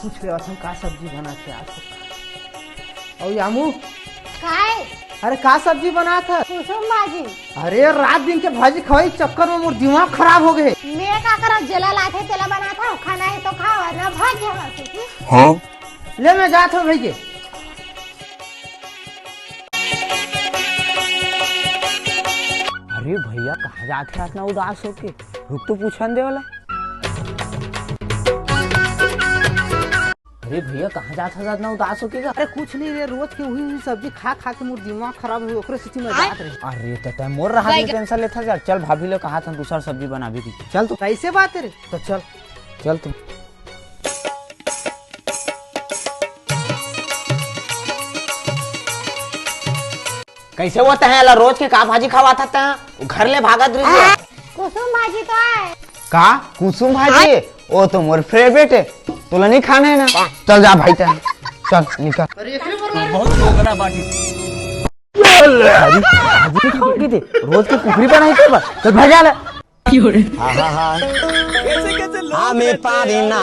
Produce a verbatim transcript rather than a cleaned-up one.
पूछ ले, असन का सब्जी बनाथे आज? अउ यामू, काय? अरे, का सब्जी बनात हस? कुसुम भाजी। अरे, रात दिन के भाजी खवाई चक्कर में मोर दिमाग खराब हो गे। मैं का करब, जेला लाथे तेला बनात हव, खाना हे तो खाव, ना भाजी हवा कुछ। हाँ? ले, मैं जात हव भई के। अरे भैया, कहाँ जात हस अतना उदास होके? रुक तो पूछन दे वाला। अरे भैया, कहाँ जात हस अतना उदास होके गा? अरे कुछ नहीं रे, रोज के उही उही सब्जी खा खा के मोर दिमाग खराब होगे, ओकरे सेती मैं जात रहें। अरे त तैं मोर रहत ले tension लेथस यार। चल भाभी ले कहत हन दूसर सब्जी बनाबे की। चल तो। कैसे बात हे रे? तो चल, चल तो। कैसे वो तैं एला रोज के का भाजी खवात हस तैं? वो घर ले भागत रहिस हे। कुसुम भाजी तो आय। का? कुसुम भाजी? वो तो मोर favourite हे। तोला नहीं खाना हे ना? चल जा भाई तैं। चल निकल। बहुत दोगला बाटी। भाजी, भाजी नहीं खाओगे थे? रोज के कुकरी बनाई थे बस। चल भाग जा ले। हाँ, हाँ, हाँ। हाँ, मैं पारी ना।